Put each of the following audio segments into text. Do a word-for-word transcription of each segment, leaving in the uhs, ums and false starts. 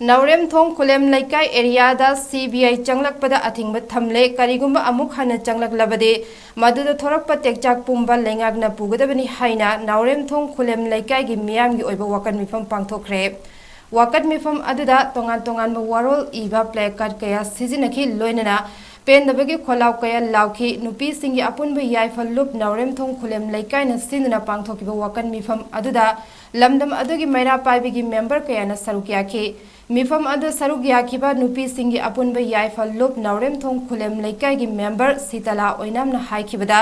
ꯅꯥꯎꯔꯦꯝꯊꯣꯡ ꯈꯨꯂꯦꯝ ꯂꯩꯀꯥꯏ ꯑꯦꯔꯤꯌꯥꯗ C B ꯑꯥꯏ ꯆꯪꯂꯛꯄꯗ ꯑꯊꯤꯡꯕ ꯊꯝꯂꯦ꯫ ꯀꯔꯤꯒꯨꯝꯕ ꯑꯃꯨꯛ ꯍꯟꯅ ꯆꯪꯂꯛꯂꯕꯗꯤ ꯃꯗꯨꯗ ꯊꯣꯔꯛꯄ ꯇꯦꯛꯆꯥꯛ ꯄꯨꯝꯕ ꯂꯩꯉꯥꯛꯅ ꯄꯨꯒꯗꯕꯅꯤ ꯍꯥꯏꯅ ꯅꯥꯎꯔꯦꯝꯊꯣꯡ ꯈꯨꯂꯦꯝ ꯂꯩꯀꯥꯏꯒꯤ ꯃꯤꯌꯥꯝꯒꯤ ꯑꯣꯏꯕ ꯋꯥꯀꯠ ꯃꯤꯐꯝ ꯄꯥꯡꯊꯣꯛꯈ꯭ꯔꯦ꯫ ꯋꯥꯀꯠ ꯃꯤꯐꯝ ꯑꯗꯨꯗ ꯇꯣꯉꯥꯟ ꯇꯣꯉꯥꯟꯕ ꯋꯥꯔꯣꯜ ꯏꯕ placard ꯀꯌꯥ ꯁꯤꯖꯤꯟꯅꯈꯤ꯫ ꯂꯣꯏꯅꯅ ꯄꯦꯟꯗꯕꯒꯤ ꯈꯣꯜꯂꯥꯎ ꯀꯌꯥ ꯂꯥꯎꯈꯤ꯫ ꯅꯨꯄꯤꯁꯤꯡꯒꯤ ꯑꯄꯨꯟꯕ ꯌꯥꯏꯐ ꯂꯨꯞ ꯅꯥꯎꯔꯦꯝꯊꯣꯡ ꯈꯨꯂꯦꯝ ꯂꯩꯀꯥꯏꯅ ꯁꯤꯟꯗꯨꯅ ꯄꯥꯡꯊꯣꯛꯈꯤꯕ ꯋꯥꯀꯠ ꯃꯤꯐꯝ ꯑꯗꯨꯗ ꯂꯝꯗꯝ ꯑꯗꯨꯒꯤ ꯃꯩꯔꯥ ꯄꯥꯏꯕꯤꯒꯤ ꯃꯦꯝꯕꯔ ꯀꯌꯥꯅ ꯁꯔꯨꯛ ꯌꯥꯈꯤ꯫ ꯃꯤꯐꯝ ꯑꯗꯨ ꯁꯔꯨꯛ ꯌꯥꯈꯤꯕ ꯅꯨꯄꯤꯁꯤꯡꯒꯤ ꯑꯄꯨꯟꯕ ꯌꯥꯏꯐ ꯂꯨꯞ ꯅꯥꯎꯔꯦꯝꯊꯣꯡ ꯈꯨꯂꯦꯝ ꯂꯩꯀꯥꯏꯒꯤ ꯃꯦꯝꯕꯔ ꯁꯤꯇꯂꯥ ꯑꯣꯏꯅꯥꯝꯅ ꯍꯥꯏꯈꯤꯕꯗ,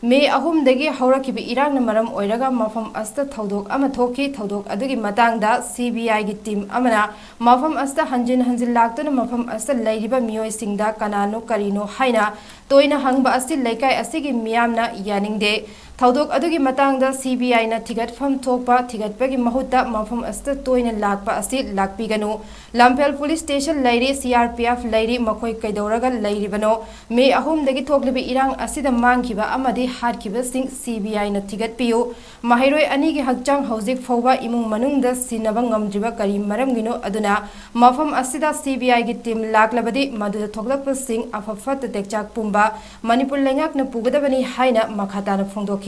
ꯃꯦ ꯑꯍꯨꯝꯗꯒꯤ ꯍꯧꯔꯛꯈꯤꯕ ꯏꯔꯥꯡꯅ ꯃꯔꯝ ꯑꯣꯏꯔꯒ ꯃꯐꯝ ꯑꯁꯤꯗ ꯊꯧꯗꯣꯛ ꯑꯃ ꯊꯣꯛꯈꯤ꯫ ꯊꯧꯗꯣꯛ ꯑꯗꯨꯒꯤ ꯃꯇꯥꯡꯗ ꯁꯤ ꯕꯤ ꯑꯥꯏꯒꯤ ꯇꯤꯝ ꯑꯃꯅ ꯃꯐꯝ ꯑꯁꯤꯗ ꯍꯟꯖꯤꯟ ꯍꯟꯖꯤꯟ ꯂꯥꯛꯇꯨꯅ ꯃꯐꯝ ꯑꯁꯤꯗ ꯂꯩꯔꯤꯕ ꯃꯤꯑꯣꯏꯁꯤꯡꯗ ꯀꯅꯥꯅꯣ ꯀꯔꯤꯅꯣ ꯍꯥꯏꯅ ꯇꯣꯏꯅ ꯍꯪꯕ ꯑꯁꯤ ꯂꯩꯀꯥꯏ ꯑꯁꯤꯒꯤ ꯃꯤꯌꯥꯝꯅ ꯌꯥꯅꯤꯡꯗꯦ꯫ ꯊꯧꯗꯣꯛ ꯑꯗꯨꯒꯤ ꯃꯇꯥꯡꯗ ꯁꯤ ꯕꯤ ꯑꯥꯏꯅ ꯊꯤꯒꯠꯐꯝ ꯊꯣꯛꯄ ꯊꯤꯒꯠꯄꯒꯤ ꯃꯍꯨꯠꯇ ꯃꯐꯝ ꯑꯁꯤꯗ ꯇꯣꯏꯅ ꯂꯥꯛꯄ ꯑꯁꯤ ꯂꯥꯛꯄꯤꯒꯅꯨ꯫ ꯂꯝꯐꯦꯜ ꯄꯨꯂꯤꯁ ꯁ꯭ꯇꯦꯁꯟ ꯂꯩꯔꯤ, ꯁꯤ ꯑꯥꯔ ꯄꯤ ꯑꯦꯐ ꯂꯩꯔꯤ, ꯃꯈꯣꯏ ꯀꯩꯗꯧꯔꯒ ꯂꯩꯔꯤꯕꯅꯣ? ꯃꯦ ꯑꯍꯨꯝꯗꯒꯤ ꯊꯣꯛꯂꯤꯕ ꯏꯔꯥꯡ ꯑꯁꯤꯗ ꯃꯥꯡꯈꯤꯕ ꯑꯃꯗꯤ ꯍꯥꯠꯈꯤꯕꯁꯤꯡ ꯁꯤ ꯕꯤ ꯑꯥꯏꯅ ꯊꯤꯒꯠꯄꯤꯌꯨ꯫ ꯃꯍꯩꯔꯣꯏ ꯑꯅꯤꯒꯤ ꯍꯛꯆꯥꯡ ꯍꯧꯖꯤꯛ ꯐꯥꯎꯕ ꯏꯃꯨꯡ ꯃꯅꯨꯡꯗ ꯁꯤꯟꯅꯕ ꯉꯝꯗ꯭ꯔꯤꯕ ꯀꯔꯤ ꯃꯔꯝꯒꯤꯅꯣ? ꯑꯗꯨꯅ ꯃꯐꯝ ꯑꯁꯤꯗ ꯁꯤ ꯕꯤ ꯑꯥꯏꯒꯤ ꯇꯤꯝ ꯂꯥꯛꯂꯕꯗꯤ ꯃꯗꯨꯗ ꯊꯣꯛꯂꯛꯄꯁꯤꯡ ꯑꯐ ꯐꯠꯇ ꯇꯦꯛꯆꯥꯛ ꯄꯨꯝꯕ ꯃꯅꯤꯄꯨꯔ ꯂꯩꯉꯥꯛꯅ ꯄꯨꯒꯗꯕꯅꯤ ꯍꯥꯏꯅ ꯃꯈꯥ ꯇꯥꯅ ꯐꯣꯡꯗꯣꯛꯈꯤ꯫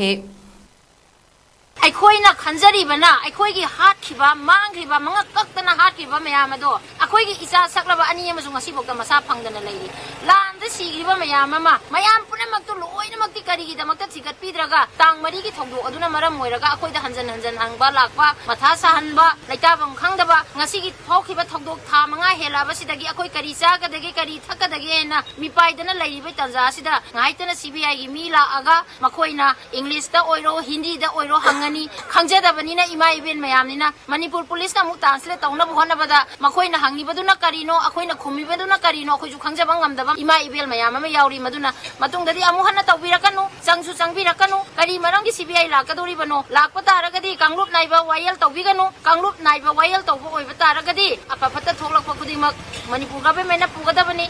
ꯑꯩꯈꯣꯏꯅ ꯈꯟꯖꯔꯤꯕꯅ ꯑꯩꯈꯣꯏꯒꯤ ꯍꯥꯠꯈꯤꯕ, ꯃꯥꯡꯈ꯭ꯔꯤꯕ, ꯃꯉꯛ ꯀꯛꯇꯅ ꯍꯥꯠꯈꯤꯕ ꯃꯌꯥꯝ ꯑꯗꯣ ꯑꯩꯈꯣꯏꯒꯤ ꯏꯆꯥ ꯁꯛꯂꯕ ꯑꯅꯤ ꯑꯃꯁꯨ ꯉꯁꯤꯐꯥꯎꯗ ꯃꯁꯥ ꯐꯪꯗꯅ ꯂꯩꯔꯤ꯫ ꯂꯥꯟꯗ ꯁꯤꯈ꯭ꯔꯤꯕ ꯃꯌꯥꯝ ꯑꯃ, ꯃꯌꯥꯝ ꯄꯨꯝꯅꯃꯛꯇꯨ ꯂꯣꯏꯅꯃꯛꯇꯤ ꯀꯔꯤꯒꯤꯗꯃꯛꯇ ꯊꯤꯒꯠꯄꯤꯗ꯭ꯔꯒ ꯇꯥꯡ ꯃꯔꯤꯒꯤ ꯊꯧꯗꯣꯛ ꯑꯗꯨꯅ ꯃꯔꯝ ꯑꯣꯏꯔꯒ ꯑꯩꯈꯣꯏꯗ ꯍꯟꯖꯟ ꯍꯟꯖꯟ ꯍꯪꯕ ꯂꯥꯛꯄ, ꯃꯊꯥ ꯁꯥꯍꯟꯕ, ꯂꯩꯇꯥꯐꯝ ꯈꯪꯗꯕ, ꯉꯁꯤꯒꯤ ꯊꯣꯛꯈꯤꯕ ꯊꯧꯗꯣꯛ ꯊꯥ ꯃꯉꯥ ꯍꯦꯜꯂꯛꯑꯕꯁꯤꯗꯒꯤ ꯑꯩꯈꯣꯏ ꯀꯔꯤ ꯆꯥꯒꯗꯒꯦ, ꯀꯔꯤ ꯊꯛꯀꯗꯒꯦ ꯍꯥꯏꯅ ꯃꯤꯄꯥꯏꯗꯅ ꯂꯩꯔꯤꯕ ꯇꯥꯟꯖꯥ ꯑꯁꯤꯗ ꯉꯥꯏꯇꯅ ꯁꯤ ꯕꯤ ꯑꯥꯏꯒꯤ ꯃꯤ ꯂꯥꯛꯑꯒ ꯃꯈꯣꯏꯅ ꯏꯪꯂꯤꯁꯇ ꯑꯣꯏꯔꯣ, ꯍꯤꯟꯗꯤꯗ ꯑꯣꯏꯔꯣ ꯍꯪꯉꯅꯤ꯫ ꯈꯪꯖꯗꯕꯅꯤꯅ ꯏꯃꯥ ꯏꯕꯦꯟ ꯃꯌꯥꯝꯅꯤꯅ ꯃꯅꯤꯄꯨꯔ ꯄꯨꯂꯤꯁꯅ ꯑꯃꯨꯛ translate ꯇꯧꯅꯕ ꯍꯣꯠꯅꯕꯗ ꯃꯈꯣꯏꯅ ꯍꯪꯉꯤꯕꯗꯨꯅ ꯀꯔꯤꯅꯣ, ꯑꯩꯈꯣꯏꯅ ꯈꯨꯝꯃꯤꯕꯗꯨꯅ ꯀꯔꯤꯅꯣ, ꯑꯩꯈꯣꯏꯁꯨ ꯈꯪꯖꯕ ꯉꯝꯗꯕ ꯏꯃꯥ ꯏꯕꯦꯜ ꯃꯌꯥꯝ ꯑꯃ ꯌꯥꯎꯔꯤ꯫ ꯃꯗꯨꯅ ꯃꯇꯨꯡꯗꯗꯤ ꯑꯃꯨꯛ ꯍꯟꯅ ꯇꯧꯕꯤꯔꯛꯀꯅꯨ, ꯆꯪꯁꯨ ꯆꯪꯕꯤꯔꯛꯀꯅꯨ꯫ ꯀꯔꯤ ꯃꯔꯝꯒꯤ ꯁꯤ ꯕꯤ ꯑꯥꯏ ꯂꯥꯛꯀꯗꯧꯔꯤꯕꯅꯣ? ꯂꯥꯛꯄ ꯇꯥꯔꯒꯗꯤ ꯀꯥꯡꯂꯨꯞ ꯅꯥꯏꯕ ꯋꯥꯌꯦꯜ ꯇꯧꯕꯤꯒꯅꯨ꯫ ꯀꯥꯡꯂꯨꯞ ꯅꯥꯏꯕ ꯋꯥꯌꯦꯜ ꯇꯧꯕ ꯑꯣꯏꯕ ꯇꯥꯔꯒꯗꯤ ꯑꯐ ꯐꯠꯇ ꯊꯣꯛꯂꯛꯄ ꯈꯨꯗꯤꯡꯃꯛ ꯃꯅꯤꯄꯨꯔ government ꯅ ꯄꯨꯒꯗꯕꯅꯤ꯫